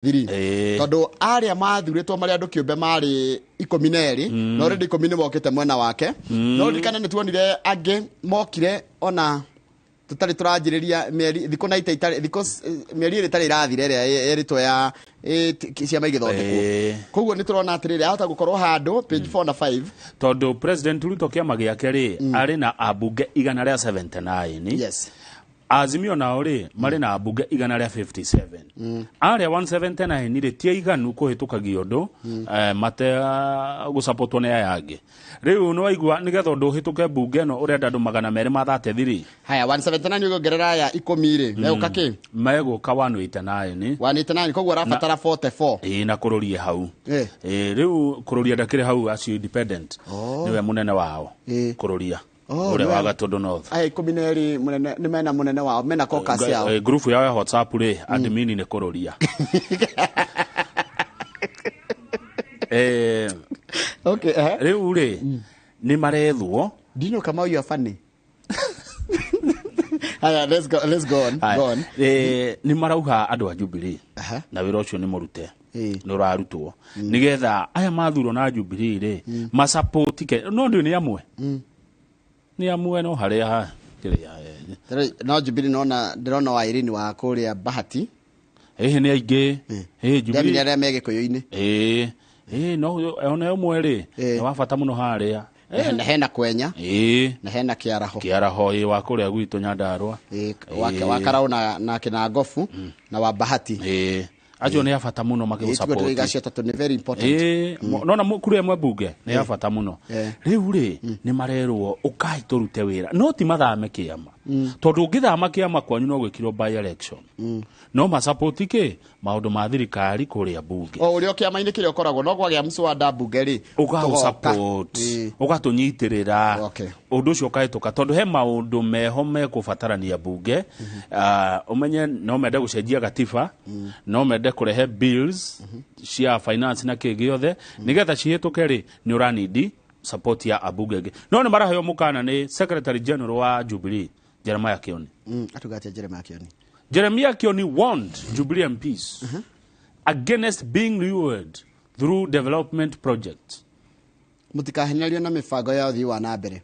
Thiri. Ĩĩ. Tondũ arĩa mathurĩtwo marĩ andũ kĩũmbe marĩ 12, na already 10 nĩ mokĩte mwena wake. No ririkana nĩ tuonire angĩ mokire ona tũtarĩ tũranjĩrĩria mĩeri thikũ na ita itarĩ thikũ mĩeri 2 ĩtarĩ ĩrathira ĩrĩa ĩrĩtwo ya ciama igĩthondekwo. Koguo nĩ tũrona atĩrĩrĩ, ahota gũkorwo handũ page 4 na 5. Tondũ President Ruto kĩama gĩake rĩ, arĩ na ambunge 179. Azimio nao rĩ, marĩ na ambunge 157. Arĩa 179 rĩ, ti aiganu kũhĩtũkagia ũndũ mate gũcapotwo nĩ aya angĩ. Rĩu nĩ waigua, nĩgetha ũndũ ũhĩtũke mbunge ĩno ũrenda andũ 233. Haya, 179 ũngĩongerera aya 10 rĩ, megũka kĩ? Megũka 189. 189, koguo arabatara 44. Ĩĩ, na kũrũria hau. Eh. Ĩĩ, rĩu kũrũria ndakĩrĩ hau, acio independent. Nĩwe mũnene wao. Kũrũria. Oh, Ũrĩa nĩwe. wa Gatũndũ North. Aya 12 mũnene nĩ mena mũnene wao, mena caucus yao. Group yao ya WhatsApp rĩ, admin nĩ kũrũria. Okay, eh. Rĩu rĩ, nĩ marethwo. Do you know Kamau, you are funny? Haya, let's go, let's go on. Haya. Go on. Nĩ marauga andũ a Jubilee na wĩra ũcio nĩ mũrute, nĩ ũrarutwo nĩgetha aya mathurwo na Jubilee rĩ, masapoti ke no ndĩ nĩ amwe, nĩ amwe no harĩa kĩrĩa No Jubilee nona ndĩrona wa Irene wa kũrĩa Bahati. Ĩhĩ, nĩ aingĩ ĩĩ. Ndamenya Jubilee arĩa me Gĩkũyũ-inĩ. Ĩĩ, no ona ũmwe rĩ, nĩ wa bata mũno harĩa. Na hena Kwenya. Na hena Kĩaraho. Kĩaraho, ĩĩ, wa kũrĩa gwitũ Nyandarua. Ĩĩ, wa Karaũ na Kĩnangobu na wa Bahati. Ĩĩ, acio nĩ a bata mũno. Ĩĩ, tiguo tũraiga acio atatũ nĩ very important. Ĩĩ, nona kura ĩmwe mbunge nĩ ya bata mũno. Rĩu rĩ, nĩ marerwo ũkai tũrute wĩra, no ti mathame kĩama, tondũ ũngĩthama kĩama kwanyu no gwĩkirwo by election, no masapoti kĩ maũndũ ma thirikari kũrĩa mbunge. O ũrĩa kĩama-inĩ kĩrĩa ũkoragwo no kwagĩa mswada mbunge rĩ, tũgoka. Ũgaũsupport, ũgatũnyitĩrĩra, ũndũ ũcio ũkahĩtũka, tondũ he maũndũ meho mekũbatarania mbunge. Ũmenye no mende gũcenjia gatiba, no mende kũrehe bills cia finance na kĩ gĩothe, nĩgetha cihĩtũke rĩ, nĩ ũranidi support ya ambunge angĩ. No nĩ maraheo mũkana nĩ secretary general wa Jubilee, Jeremiah Kioni. Atuga atĩa Jeremiah Kioni? Jeremiah Kioni warned Jubilee MPs against being lured through development projects. Mũtikahenerio na mĩbango ya ũthii wa na mbere.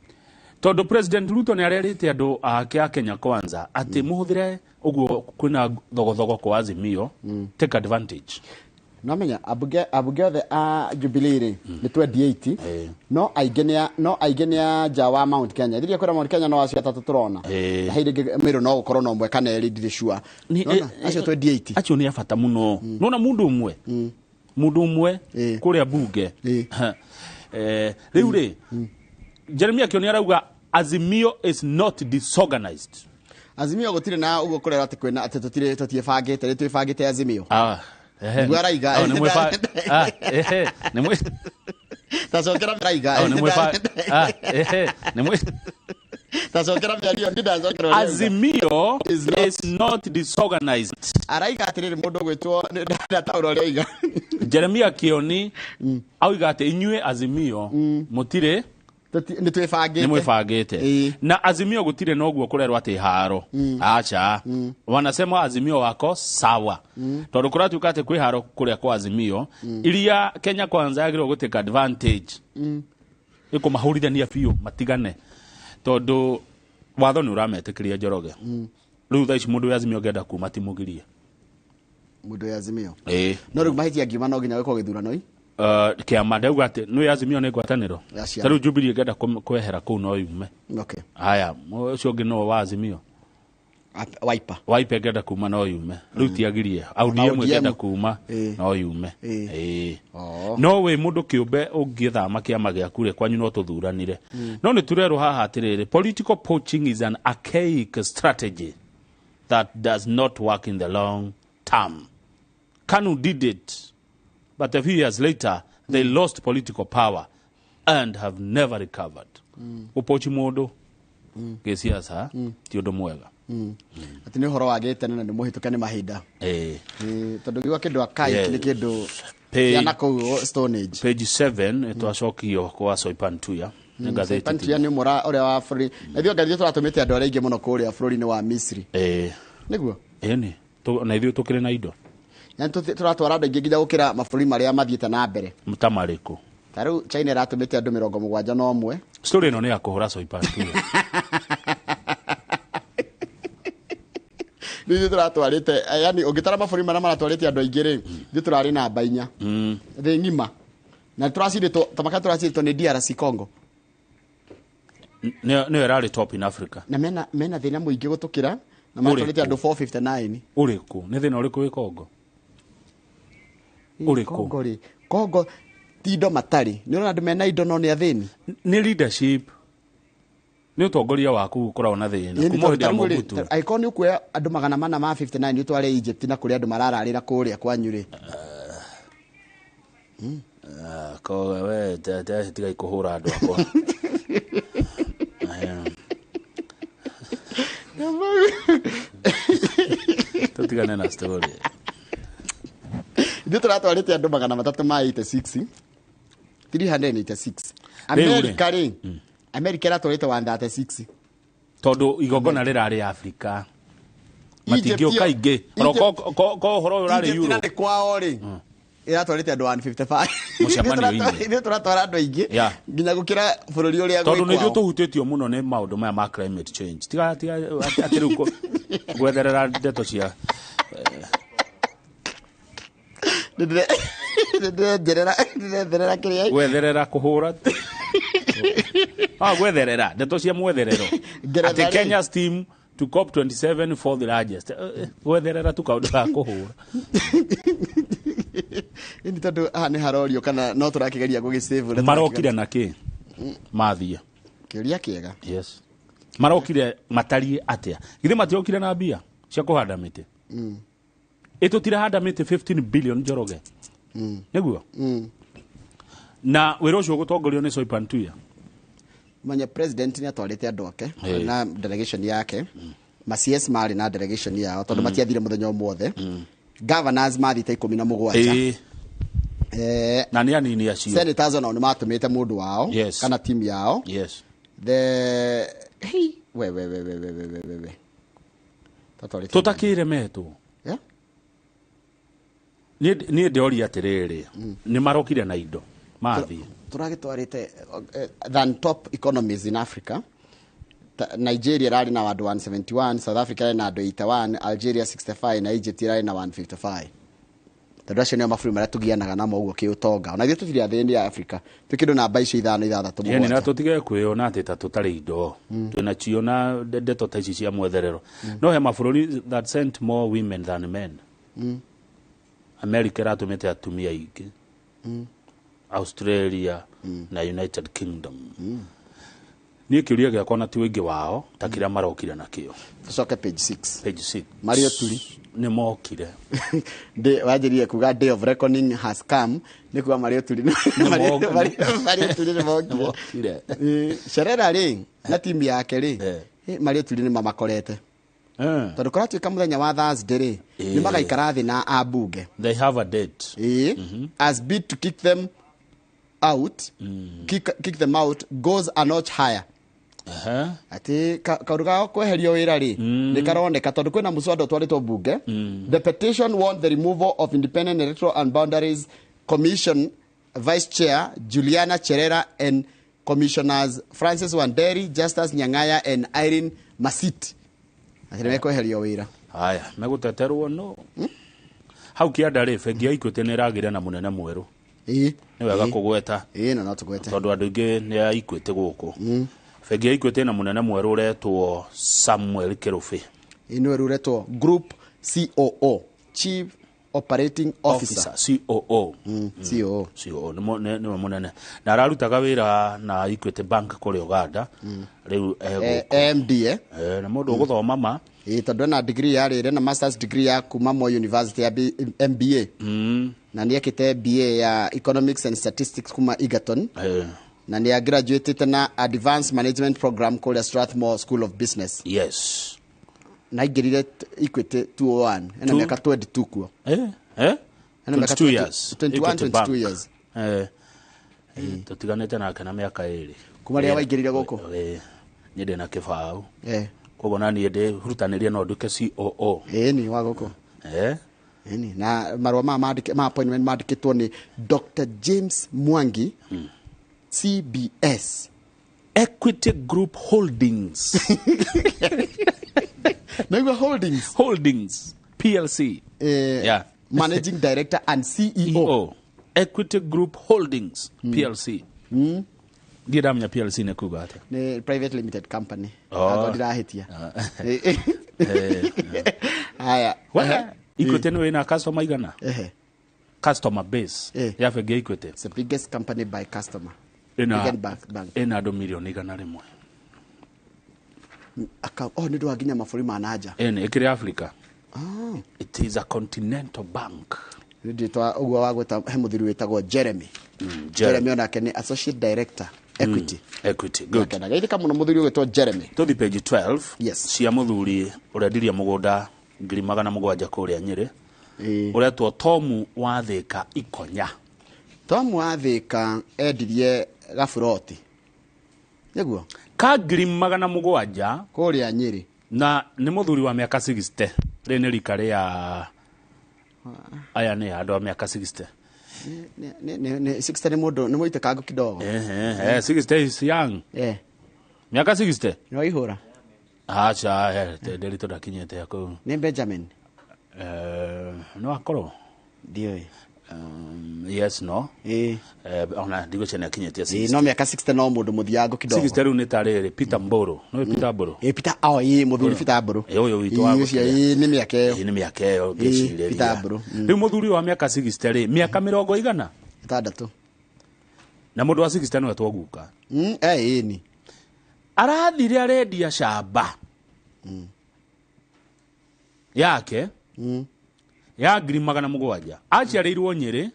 Tondũ President Ruto nĩ arerĩte andũ ake a Kenya Kwanza atĩ mũhũthĩre ũguo kwĩna thogothogo kwa Azimio, take advantage. No menya ambunge othe a Jubilee rĩ, nĩ 28, no aingĩ nĩ a nja wa Mount Kenya. Thiria kwĩra Mount Kenya no acio atatũ tũrona. Na hĩndĩ ĩngĩ Meru no gũkorwo no ũmwe kana erĩ, ndirĩ sure. Nona, acio 28. Acio nĩ a bata mũno. Nona mũndũ ũmwe, mũndũ ũmwe kũrĩa mbunge. Rĩu rĩ, Jeremiah Kioni arauga Azimio is not disorganized. Azimio gũtirĩ na ũguo kũrera atĩ kwĩna atĩ tũtirĩ tũtiĩbangĩte, nĩ twĩbangĩte Azimio. Ah, ehe. Nĩguo araiga. Oh, nĩ ah, ehe, nĩ Tacokera araiga. Oh, nĩ ah, ehe, nĩ Tacokera mĩario, ndi ndacokera ũrĩa araiga. Azimio Is not is not disorganized. Araiga atĩrĩrĩ, mũndũ ũgwĩtwo ndataũra ũrĩa aiga. Jeremiah Kioni auga atĩ inyuĩ Azimio mũtirĩ Nĩ twĩbangĩte. Nĩ mwĩbangĩte. Na Azimio gũtirĩ na ũguo kũrerwo atĩ haro, acha. Wanasema Azimio wako sawa, tondũ kũratuĩka atĩ kwĩ haro kũrĩa kwa Azimio iria Kenya Kwanza yagĩrĩirwo gũtake advantage ĩkũmahũrithania biũ matigane, tondũ watho nĩ ũrametĩkĩria. Njoroge, rĩu thaa ici mũndũ wĩ Azimio angĩenda kuma timũgirie. Mũndũ wĩ Azimio. Ĩĩ. No rĩu mahĩtia angiuma no nginya gwĩkwo gĩthurano i. Kĩama ndauga atĩ nĩ Azimio nĩ ngwatanĩro. Ya ciama. Ta rĩu Jubilee ĩngĩenda kwehera kũu no yume. Haya, ũcio ũngĩ no wa Azimio. Wiper. Wiper ĩngĩenda kuma no yume, rĩu tiagirie. ODM ODM. ĩngĩenda kuma no yume. Ĩĩ. No wĩ mũndũ kĩũmbe ũngĩthama kĩama gĩaku rĩ, kwanyu no tũthuranire. No nĩ turerwo haha atĩrĩrĩ, political poaching is an archaic strategy that does not work in the long term. KANU did it, but a few years later they lost political power and have never recovered. Gũpochi mũndũ gĩciaca ti ũndũ mwega. Atĩ nĩ ũhoro wa gĩtene na nĩ mũhĩtũke nĩ mahinda. Ĩĩ. Ĩĩ, tondũ ngiuga kĩndũ archaic nĩ kĩndũ Page kĩa na kũu Stone Age. Page 7 twacokio kwa Soipan Tuya nĩ ngathĩti. Soipan nĩ ũmwe ũrĩa wa bũrũri na ithuĩ anga ithuĩ tũratũmĩte andũ arĩa aingĩ mũno kũrĩa bũrũri-inĩ wa Misri. Nĩguo. Ĩni, na ithuĩ tũkĩrĩ na indo. Na tũratwara andũ aingĩ nginya gũkĩra mabũrũri marĩa mathiĩte na mbere. Ta marĩkũ? Ta rĩu China ĩratũmĩte andũ 71. Story ĩno nĩ ya kũhũra Soipan Tuya. Nĩ ithuĩ tũratwarĩte, yani ũngĩtara mabũrũri marĩa maratwarĩte andũ aingĩ rĩ, ithuĩ tũrarĩ namba 4 thĩ ng'ima, na tũracindĩtwo tamaka, tũracindĩtwo nĩ DRC Congo. Nĩyo ĩrarĩ top in Africa. Na mena thĩna mũingĩ gũtũkĩra, na maratwarĩte andũ 459. Ũrĩkũ? Nĩ thĩna ũrĩkũ wĩ Congo? Ũrĩkũ? Congo rĩ, Congo ti indo matarĩ, nĩ ũrona andũ mena indo no nĩ athĩni. Nĩ leadership, nĩ ũtongoria waku ũkoragwo na thĩna Ĩni, kuma tondũ hĩndĩ ya ta rĩu rĩ, Mobutu. Angĩkorwo nĩ ũkuoya andũ 459 ũtware Egypt na kũrĩa andũ marararĩra kũrĩa kwanyu rĩ. Ah, koga we tigai kũhũra andũ akwa. Tũtigane na story. Ithuĩ tũratwarĩte andũ 386, 386. Rĩu rĩ. Amerika rĩ, Amerika ĩratwarĩte 136. Tondũ igongona rĩrarĩ Afrika, Egypt matingĩũka aingĩ. Ona ko ũhoro ũyũ ũrarĩ Egypt na Europe. nĩ kwao rĩ, ĩratwarĩte andũ 155. Mũcemanio-inĩ. Ithuĩ tũratwara andũ aingĩ nginya gũkĩra bũrũri ũrĩa Tondũ gwĩ nĩ ithuĩ kwao. tũhutĩtio mũno nĩ maũndũ maya ma climate change. Tiga atĩ rĩu gwetherera ndeto cia Nĩndĩretherera kĩrĩa. Gwetherera kũhũra, ah, gwetherera ndeto cia mwetherero. Ngeretha Atĩ rĩ. Kenya's team to COP27, fourth largest. Gwetherera tu kaũndũ ga kũhũra. Ĩni, tondũ haha nĩ harorio kana no tũrakĩgeria gũgĩsave ũrĩa. Marokire na kĩ mathiĩ? Kĩũria kĩega. Yes, marokire matariĩ atĩa? Githĩ matiokire na mbia cia kũhanda mĩtĩ? Ĩ tũtirahanda mĩtĩ 15 billion, Njoroge, nĩguo? Na wĩra ũcio ũgũtongorio nĩ Soipan Tuya. Manya president nĩ atwarĩte andũ ake na delegation yake, ma CS marĩ na delegation yao tondũ matiathire mũthenya ũmwe. Governors mathiĩte 17. Na nĩ anini acio. Senators onao nĩ matũmĩte mũndũ wao kana team yao. The hey, we we we we we we we we we Tatwarĩte. Tũtakĩremetwo. Niĩ ndĩoria atĩrĩrĩ, nĩ marokire na indo mathiĩ? Tũragĩtwarĩte than top economies in Africa. Nigeria ĩrarĩ na andũ 171, South Africa ĩrarĩ na andũ 81, Algeria 65, na Egypt ĩrarĩ na 155, tondũ acio nĩo mabũrũri marĩa tũgianaga namo ũguo kĩũtonga. Ona ithuĩ tũtirĩ athĩni a Africa, twĩ kĩndũ namba icio ithano, ithathatũ, Yani na mũgwanja. tũtige kwĩona atĩ ta tũtarĩ indo, twĩna na ndeto ta ici cia mwetherero. No he mabũrũri that sent more women than men. America ĩratũmĩte atumia aingĩ, Australia na United Kingdom. Niĩ kĩũria gĩakwa na ti ũingĩ wao ta kĩrĩa marokire nakĩo. Tũcoke page 6. Page 6. Mario Turi. Nĩ mokire. Wanjĩrire kuga "day of reckoning has come", nĩ kuga Mario Turi. Mario Turi nĩ mokire. Mokire. Cherera rĩ na timu yake rĩ, Mario Turi nĩ mamakorete, tondũ kũratuĩka mũthenya wa Thursday rĩ, nĩ magaikara thĩ na ambunge. They have a date. Ĩĩ, as bid to kick them out, kick them out goes a notch higher. Atĩ kaũndũ ga kweherio wĩra rĩ, nĩ karoneka tondũ kwĩna mũswada ũtwarĩtwo bunge. The petition won the removal of Independent Electoral and Boundaries Commission Vice Chair Juliana Cherera and Commissioners Francis Wanderi, Justus Nyang'aya and Irene Masit, atĩ nĩ mekweherio wĩra. Haya, megũteterwo no hau kĩanda rĩ, bengi ya Equity nĩ ĩragĩre na mũnene mwerũ. Nĩ wega kũgweta. Ĩĩ, na no tũgwete. Tondũ andũ aingĩ nĩ a Equity gũkũ. Bengi ya Equity ĩna mũnene mwerũ ũretwo Samuel Kĩrũbĩ. Ĩĩ, nĩwe rĩu ũretwo Group COO, Chief Operating Officer. Officer, COO. COO. COO nĩwe mũnene na ararutaga wĩra na Equity Bank kũrĩa Uganda, rĩu egũkũ. MD, eh? Eh, na mũndũ ũgũthoma ma. Ĩĩ, tondũ ena degree ya rĩrĩ na masters degree ya kuma Moi University ya MBA, na nĩ ekĩte BA ya Economics and Statistics kuma Egerton, na nĩ agraduatĩte na Advanced Management Program kũrĩa Strathmore School of Business. Na aingĩrire Equity 201, ena mĩaka 22 kuo. Ena mĩaka 22 20 years. 21, Equity 22 Bank. years. Tũtiganĩte nake na mĩaka 2. Kuma rĩrĩa waingĩrire gũkũ? Niĩ ndĩ na kĩbaũ, koguo na niĩ ndĩrutanĩrie no nduĩke COO. Ĩĩ, ni wa gũkũ. Ĩni, na marũa maya ma appointment mandĩkĩtwo nĩ Dr James Mwangi, CBS. Equity Group Holdings. Naigua Holdings. Holdings PLC. Yeah. Managing Director and CEO. EO. Equity Group Holdings PLC. Ndiä ndamenya PLC nä kuga atä. Nĩ private limited company. Oh. Angorwo ndirahĩtia. Haya. Ehe. Equity nä wä na customer igana? Ehe. Customer base ya bengi ya Equity. It's the biggest company by customer. Ĩna Biggest bank. ĩna andå mirioni 100. Oh, nĩ ũndũ wa nginya mabũrũri ma nanja. Ĩnĩ ĩkĩrĩ Africa. It is a continental bank. Nditwa ũguo wa gwĩta he mũthuri wĩtagwo Jeremy. Jeremy. Jeremy onake nĩ associate director Equity. Equity, good. Nake ndagaithĩka mũno mũthuri ũgwĩtwo Jeremy. Tũthi page 12 Yes. cia mũthuri ũrendirie mũgũnda 700,000 kũrĩa Nyĩrĩ, Ĩĩ. ũretwo Tomu wa Thĩka Ikonya. Tom wa Thĩka endirie gaburoti nĩguo Ka 700,000. Kũrĩa Nyĩrĩ. Na nĩ mũthuri wa mĩaka 60. Rĩ nĩ rika rĩa aya nĩ andũ a mĩaka 60. Nĩ 60, nĩ mũndũ nĩ mũitĩkangu kidogo. Ehe, 60 is young. Mĩaka 60. Nĩ waihũra. Aca, ndĩritũ ndakinyĩte kũu. Nĩ Benjamin. No akorwo. Ndiũĩ. Yes, no. Ĩĩ. Ona ndigũcia nĩ akinyĩtie Ĩĩ, 60. no mĩaka 60 no mũndũ mũthiangu kidogo. 60 rĩu nĩ ta rĩrĩ Peter Mburu, no Peter Mburu. Ĩĩ, Peter, oh, ĩĩ, mũthuri Peter Mburu. Ĩĩ, ũyũ witũ wa Ĩĩ, ũcio, gũkĩrĩa. ĩĩ, nĩ mĩaka ĩyo. Ĩĩ, nĩ mĩaka ĩyo Ĩĩ, ngĩcirĩria. Peter Mburu. Rĩu mũthuri wa mĩaka 60 rĩ, mĩaka mĩrongo igana 60. Na mũndũ wa 60 nĩwe twoguka. Ĩĩ ni. Arathire arendia camba yake ya 700,000. Aciarĩirwo Nyĩrĩ,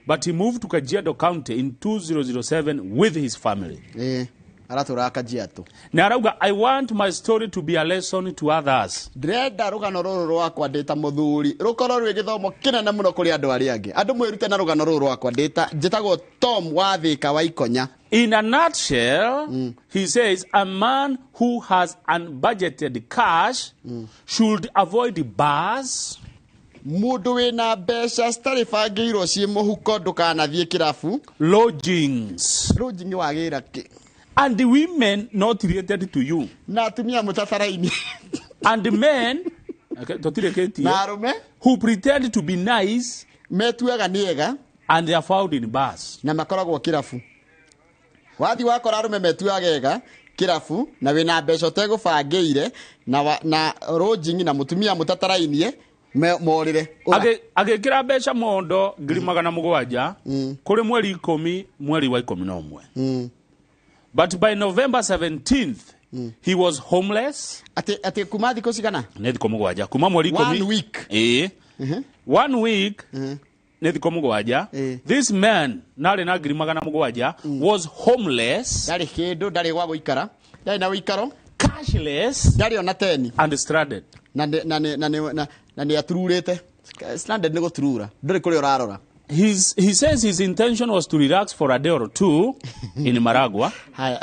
but he moved to Kajiado County in 2007 with his family. Ĩĩ, aratũraga Kajiado. Na arauga, "I want my story to be a lesson to others." Ndĩrenda rũgano rũrũ rwakwa ndĩ ta mũthuri rũkorwo rwĩ gĩthomo kĩnene mũno kũrĩ andũ arĩa angĩ, andũ mwĩrute na rũgano rũrũ rwakwa. Ndĩta njĩtagwo Tom wa Thĩka wa Ikonya. In a nutshell, he says a man who has unbudgeted cash should avoid bars, Mũndũ wĩna mbeca citarĩ bangĩirwo ciĩ mũhuko ndũkanathiĩ kĩrabu. Lodgings, Lodging wagĩra kĩ? And women not related to you, Na atumia mũtatara-inĩ. And men, okay, tũtirĩkĩtie, Na arũme who pretend to be nice metuaga nĩ ega and they are found in bars. Na makoragwo kĩrabu. Wathi wakora arũme metuaga ega kĩrabu na wĩna mbeca ũtegũbangĩire na lodging na mũtumia mũtatarainie morĩre. Ũra. Agĩkĩra mbeca mondo 700,000 kũrĩ mweri 10 mweri wa 11. But by November 17th, he was homeless. Atĩ kuma thikũ cigana? Nĩ thikũ 7 kuma mweri 10. One week. Ĩĩ, one week nĩ thikũ 7. This man narĩ na 700,000 was homeless, Ndarĩ kĩndũ, ndarĩ gwa gũikara, ndarĩ na ũikaro. Cashless, Ndarĩ ona teni. And stranded. Na nĩ atururĩte. Stranded nĩ gũturura, ndũrĩ kũrĩa ũrarora. He says his intention was to relax for a day or two in Maragua. Haya.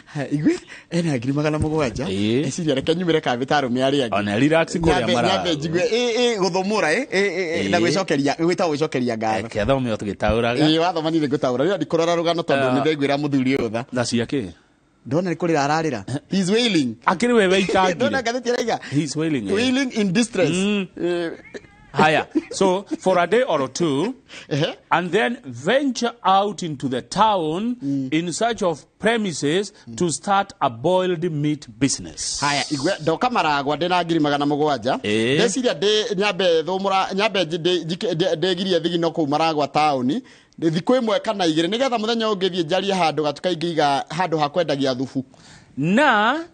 Haya, igwe ena 700,000. Ĩĩ. Eciria reke nyumĩre kambĩ ta arũme arĩa angĩ. Ona relax kũrĩa Nyambe Maragua. njigue ĩ gũthũmũra ĩ na Ĩĩ. gwĩcokeria, gwĩtagwo gwĩcokeria ngatho. Reke thome o tũgĩtaũraga. Ĩĩ, wathoma niĩ nĩngũtaũra, rĩu ndikũrora rũgano tondũ Ah. nĩ ndaiguĩra mũthuri ũyũ tha. Tha ciake. Ndona nĩ kũrĩra ararĩra. He is wailing. Akĩrĩ we weitangire. Ndona ngathĩti ĩraiga He is wailing. Wailing in distress. Haya, so for a day or two, Ehe. and then venture out into the town in search of premises to start a boiled meat business. Haya, igwe ndoka Maragwa ndĩ na 700,000. Ĩĩ. Ndeciria ndĩ nyambe thũmũra, nyambe ndĩgirie thigino kũu Maragwa taũni thikũ 1 kana 2 nĩgetha mũthenya ũngĩ thiĩ njarie handũ gatuka ingĩiga handũ ha kwendagia thubu. Na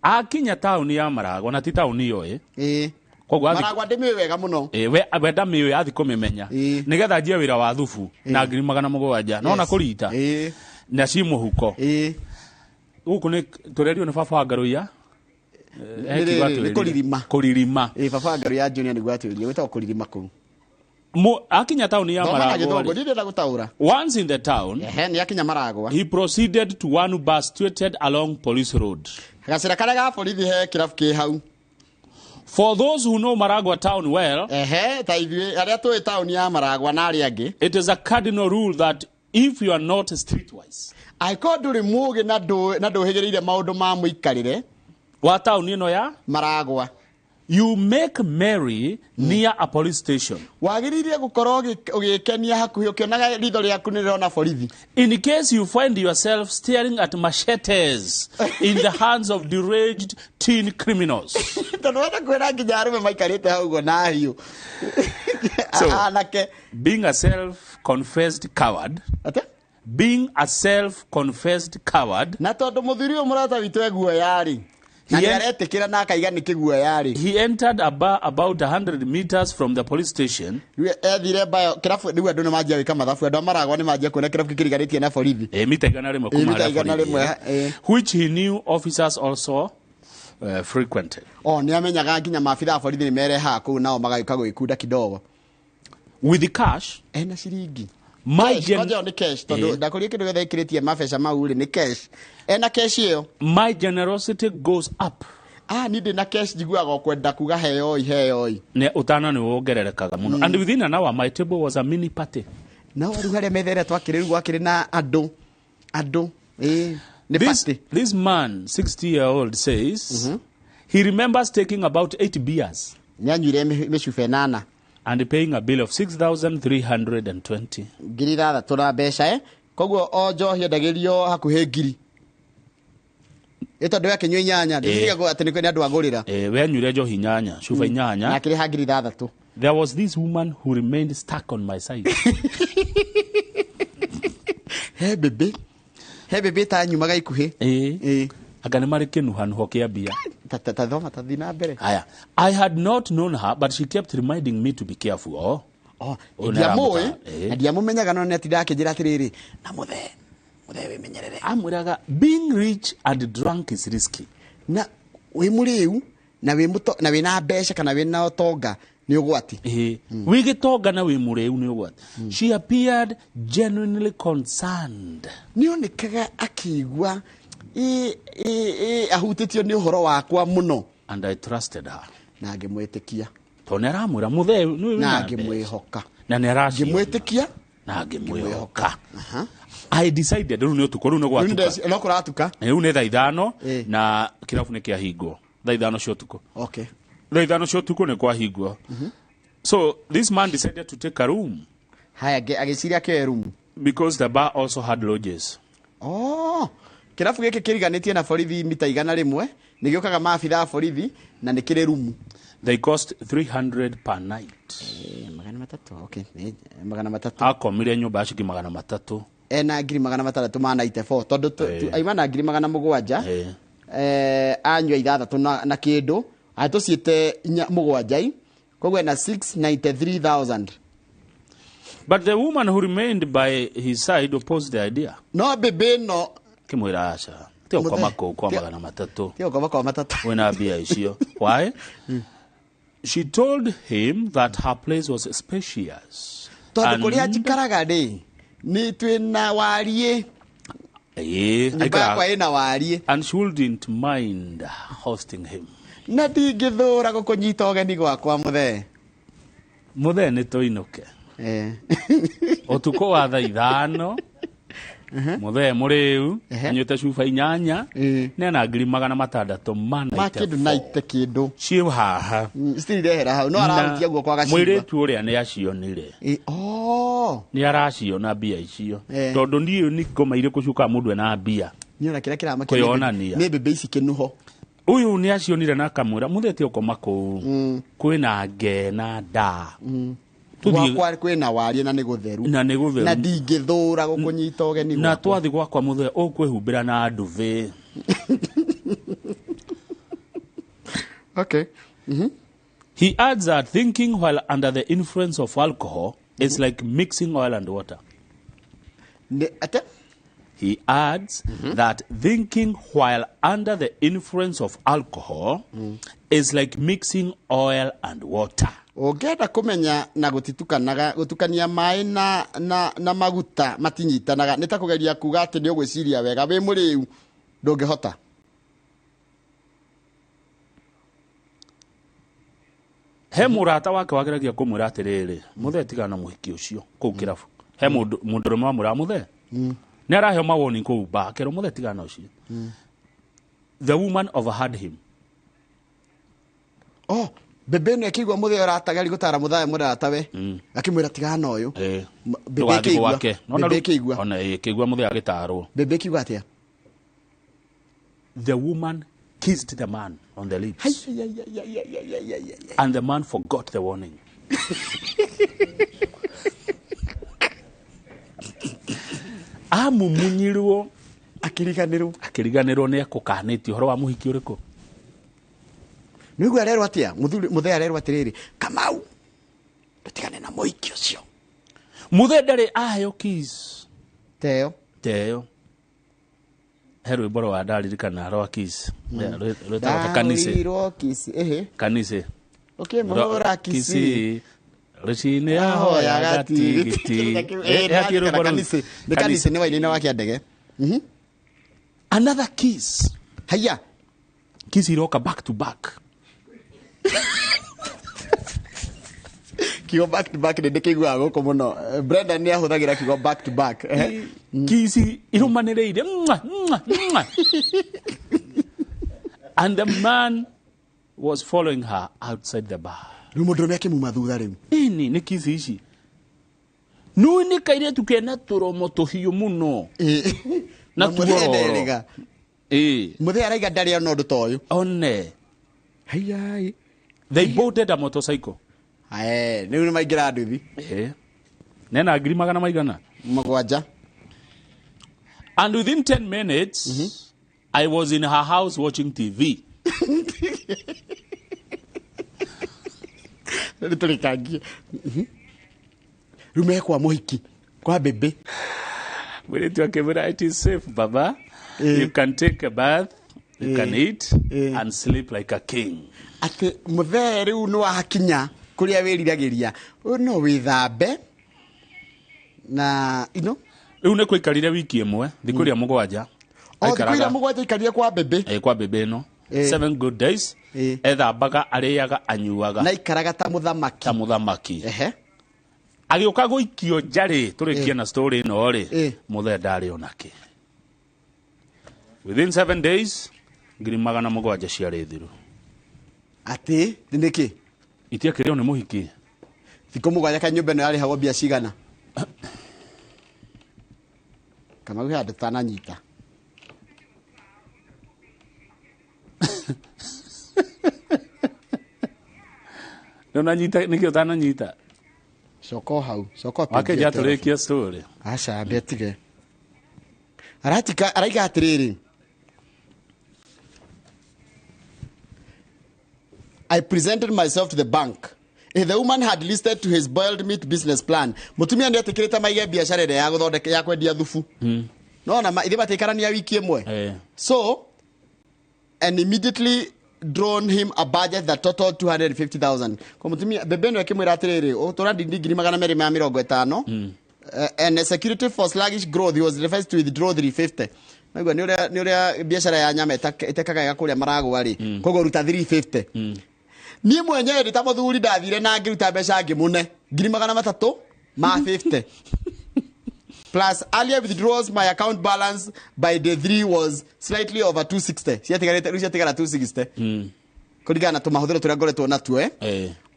akinya taũni ya Maragwa, na ti taũni ĩyo ĩ. Ĩĩ. Koguo Maragwa ndĩmĩũĩ wega mũno. Ĩ, we ndamĩũĩ, athi kũmĩmenya Ĩĩ. nĩgetha anjie wĩra wa thubu na 700,000 nona Yes. kũrita Ĩĩ. na ci mũhuko. Ĩĩ. Gũkũ nĩ tũrerio nĩ baba wa Ngaruiya. Nĩ kũririma. Kũririma. Ĩĩ, baba wa Ngaruiya Junior nĩguo atwĩrire gwĩtagwo kũririma kũu. Akinya taũni ya Thoma na Maragwa gĩthũngũ, rĩ, ndirenda gũtaũra. Once in the town, Ehe, nĩ akinya Maragwa. he proceeded to one bus situated along Police Road. Gacĩra karĩa ga borithi he kĩrabu kĩ hau. For those who know Maragua town well, Ehe, ta ithuĩ arĩa tũĩ taũni ya Maragwa na arĩa angĩ, it is a cardinal rule that if you are not streetwise, angĩkorwo ndũrĩ mũũgĩ na ndũhĩgĩrĩire maũndũ ma mũikarĩre wa taũni ĩno ya Maragwa, you make merry near a police station. Wagĩrĩire gũkorwo ũgĩkenia hakuhĩ ũkĩonaga ritho rĩaku nĩ rĩrona borithi. In case you find yourself staring at machetes in the hands of deranged teen criminals. Tondũ wenda kwĩra nginya arũme maikarĩte hau ũguo na hiũ. Anake. Being a self-confessed coward. Ate? Being a self-confessed coward. Na tondũ mũthuri ũyũ mũrata witũ e guoya-rĩ, na nĩ aretĩkĩra na akaiga nĩ kĩguoya-rĩ. He entered a bar about 100 meters from the police station. Rĩu ethire bayo kĩrabu, rĩu andũ nĩ manjia gwĩka mathabu, andũ a Maragwa nĩ manjia kuona kĩrabu kĩriganĩtie na borithi. Mita 100 kuma Mita harĩa igana borithi, rĩmwe, Which he knew officers also frequented. O, nĩ amenyaga nginya maabitha a borithi nĩ merehaga kũu nao magagĩũka gwĩkunda kidogo. With the cash, ena ciringi. My Cash, kwanja ĩyo nĩ cash, tondũ ndakũria kĩndũ gĩothe ĩkĩrĩtie mabeca mau rĩ, nĩ cash. Ena cash ĩyo. My generosity goes up. Niĩ ndĩ na cash njiguaga o kwenda kuga heyoi, heyoi. Nĩ ũtana nĩ wongererekaga mũno. And within an hour, my table was a mini party. No, rĩu harĩa metha ĩrĩa twakĩrĩ rĩu gwakĩrĩ na andũ. Andũ. Nĩ This, party. this man, 60-year-old, says he remembers taking about 8 beers. Nĩ anyuire mĩcuba ĩnana. And paying a bill of 6,320. Ngiri ithathatũ na mbeca, Koguo o njohi endagĩrio hakuhĩ ngiri. Ĩ tondũ we akĩnyua inyanya, ndĩciragia atĩ nĩ kwĩ andũ agũrĩra. We anyuire njohi inyanya, cuba inyanya. Na akĩrĩha ngiri ithathatũ. There was this woman who remained stuck on my side. He bebe. He bebe ta nyumaga ikuhĩ. Anga nĩ marĩ kĩnuhanuho kĩa mbia. Ta thoma, ta thiĩ na mbere. Haya. I had not known her, but she kept reminding me to be careful. Oh. Oh, Ũyũ nĩ ndiamũĩ, aramũta-, na ndiamũmenyaga, no nĩ atindaga akĩnjĩra atĩrĩrĩ, na mũthee, mũthee wĩmenyerere. Amwĩraga, being rich and drunk is risky. Na wĩ mũrĩu, na wĩ mũto-, na wĩna mbeca kana wĩna ũtonga nĩ ũgwati. Wĩ gĩtonga na wĩ mũrĩu nĩ ũgwati. She appeared genuinely concerned. Nĩ onekaga akĩigua, ahutĩtio nĩ ũhoro wakwa mũno. And I trusted her. Na ngĩmwĩtĩkia. Tondũ nĩ aramwĩra, mũthee, nĩ wĩ Na na mbeca. ngĩmwĩhoka. Na nĩ araciona. Ngĩmwĩtĩkia. Na ngĩmwĩhoka. I decided, rĩu nĩ ũtukũ, rĩu nĩ Rĩu gwatuka. no kũratuka. Rĩu nĩ thaa ithano, na kĩrabu nĩ kĩahingwo. Thaa ithano cia ũtukũ. Thaa ithano cia ũtukũ nĩ kwahingwo. So this man decided to take a room. Haya, agĩciria akĩoe room. Because the bar also had lodges. Oh, kĩrabu gĩkĩ kĩriganĩtie na borithi mita igana rĩmwe, nĩ gĩũkaga maabitha a borithi na nĩ kĩrĩ rumu. They cost 300 per night. Magana matatũ, okay, nĩ magana matatũ. Akomire nyũmba ya ciringi magana matatũ. Ena ngiri magana matandatũ ma ninety four, tondũ aima na ngiri magana mũgwanja, anyua ithathatũ na kĩndũ, atũciĩte inya mũgwanja i, koguo ena 693,000. But the woman who remained by his side opposed the idea. No bebe no. Kimwĩra aca. Ti ũkoma Mũthee. kũu kwa magana matatũ. Ti ũkoma kwa matatũ. Wĩna mbia icio. Why? She told him that her place was spacious. Tondũ And kũrĩa njikaraga rĩ, nĩ twĩna wariĩ. Nyũmba yakwa ĩna wariĩ. And she wouldn't mind hosting him. Na ndingĩthũra gũkũnyita ũgeni gwakwa mũthee. Mũthee nĩ tũinũke. Ũtukũ wa thaa ithano, mũthee mũrĩu, anyuĩte cuba inyanya, nĩ ena ngiri magana matandatũ ma Ma ninety kĩndũ four. naite kĩndũ. Ciĩ haha. Citirĩ irehera hau, no Na arahutia guoko agacigua. mũirĩtu ũrĩa nĩ acionire. Nĩ araciona mbia icio. Tondũ ndiũĩ nĩ ngoma irĩkũ ciũkaga mũndũ ena mbia. Nĩ ona kĩrĩa kĩramakia Kwĩyonania. nĩ mbembe ici kĩnuho. Ũyũ nĩ acionire na akamwĩra, mũthee ti ũkoma kũu. Kwĩna nge na nda. Tũthiĩ Gwakwa kwĩna wariĩ na nĩ gũtheru. Na nĩ gũtheru. Na ndingĩthũra gũkũnyita ũgeni Na gwakwa. twathiĩ gwakwa mũthee, ũkwĩhumbĩra na nduve. He adds that thinking while under the influence of alcohol is like mixing oil and water. Ne, ate? He adds that thinking while under the influence of alcohol is like mixing oil and water. Ũngĩenda kũmenya na gũtitukanaga, gũtukania maĩ na maguta matinyitanaga, nĩ ta kũgeria kuga atĩ nĩ ũgwĩciria wega wĩ mũrĩu, ndũngĩhota. He mũrata wake wageragia kũmwĩra atĩrĩrĩ, mũthee, tigana na mũhiki ũcio kũu kĩrabu. He mũndũ mũndũrũme wamwĩraga, mũthee nĩ araheo mawoni kũu ba, akerwo, mũthee, tigana na ũcio. The woman overheard him. Oh, bebe ĩno ĩkĩigua mũthee ũratageri gũtara mũthee mũratawe, akĩmwĩra tigana na ũyũ. Bebe Ndũgathiĩ ĩkĩigua. gwake. Nona Bebe rĩu- ĩkĩigua. Ona ĩkĩigua mũthee agĩtarwo. Bebe ĩkiuga atĩa? The woman kissed the man on the lips Hai, ai, ai, ai, ai, ai, ai, ai, ai, ai. And the man forgot the warning. Amumunyirwo. Akĩriganĩrwo. Akĩriganĩrwo nĩ ekũkanĩtie ũhoro wa mũhiki ũrĩkũ. Nĩguo arerwo atĩa mũthuri? Mũthee arerwo atĩrĩrĩ, Kamau, ndũtigane na mũhiki ũcio. Mũthee ndarĩ aheo kiss teo. Teyo. He rwĩmbo rwa ndaririkana rwa kiss rwĩtagwo ta kanise. Ndahũrirwo kiss, ĩhĩ. Kanise. Ũkĩmũhũra kiss. Rũcinĩ ahoyaga tigiti. Hatirĩ rwĩmbo rũu. Kanise nĩ kanise, nĩ wainĩ wa kĩandege. Another kiss. Haiya. Kiss iroka back to back. Kiugo back to back nĩ ndĩkĩiguaga gũkũ mũno. Brenda nĩ ahũthagĩra kiugo back to back. Kiss irumanĩrĩire. Mwah, mwah, mwah. And the man was following her outside the bar. Rĩu mũndũrũme akĩmuma thutha rĩu. Ini nĩ kiss ici nui nĩ kairĩtu kena tũromo tũhiũ mũno na mũthee tuororo. nderĩga. Mũthee araiga ndarĩ ona ũndũ ta ũyũ. One. Haiyai. They boarded a motorcycle. Rĩu nĩ maingĩra nduthi. Nena ngiri magana maigana? 7. And within 10 minutes I was in her house watching TV. Nĩ tũrĩkangie rĩu mekwa mũhiki kwa bebe. Mwĩrĩtu akĩmwĩra, "It is safe, baba. You can take a bath, you can eat and sleep like a king." Atĩ mũthee rĩu nĩ wakinya kũrĩa wĩriragĩria. Ũyũ no wĩthambe na ino. Rĩu nĩ kũikarire wiki ĩmwe, thikũ iria 7. O thikũ iria 7 aikarire kwa bebe. Kwa bebe ĩno. 7 good days. Ethambaga, arĩaga, anyuaga. Na ikaraga ta mũthamaki. Ta mũthamaki. Ehe. Agĩũka gũikio nja rĩ, tũrĩkie na story ĩno rĩ, mũthee ndarĩ onake. Within 7 days ngiri 700 ciarĩ thiru. Atĩ nĩkĩ? Itiakĩrĩo nĩ mũhiki. Thikũ 7 ka nyũmba ĩno yarĩhagwo mbia cigana? Kamau, he handũ tananyita. Nĩũnanyita? Nĩkĩ ũtananyita? Coka o hau, coka o page wakenja ĩyo tero. tũrĩkie story. Aca, ambe atige. Aratika araiga atĩrĩrĩ, "I presented myself to the bank. If the woman had listened to his boiled meat business plan." Mutumia nĩ etĩkĩrĩte maige biacara ĩrĩa ya gũthondeka, ya kwendia thubu. Nona ithe matiikarania wiki ĩmwe. So and immediately drawn him a budget that totaled 250,000. Kwa mutumia bebe ĩno ĩkĩmwĩra atĩrĩrĩ, ũtũra ndindi 250,000. And a security for sluggish growth, he was requested to withdraw 350. Naigua nĩ ũrĩa biacara ya nyama ĩtekaga wega kũrĩa maragũa rĩ, koguo ruta 350. Niĩ mwenyewe ndĩ ta mũthuri ndathire na ngĩruta mbeca ngĩmũne ngiri 300 ma 50 plus earlier withdrawals. My account balance by day 3 was slightly over 260. Ciatigarĩte rĩu, ciatigara 260 kũringana na tũmahũthĩro tũrĩa ngoretwo natuo.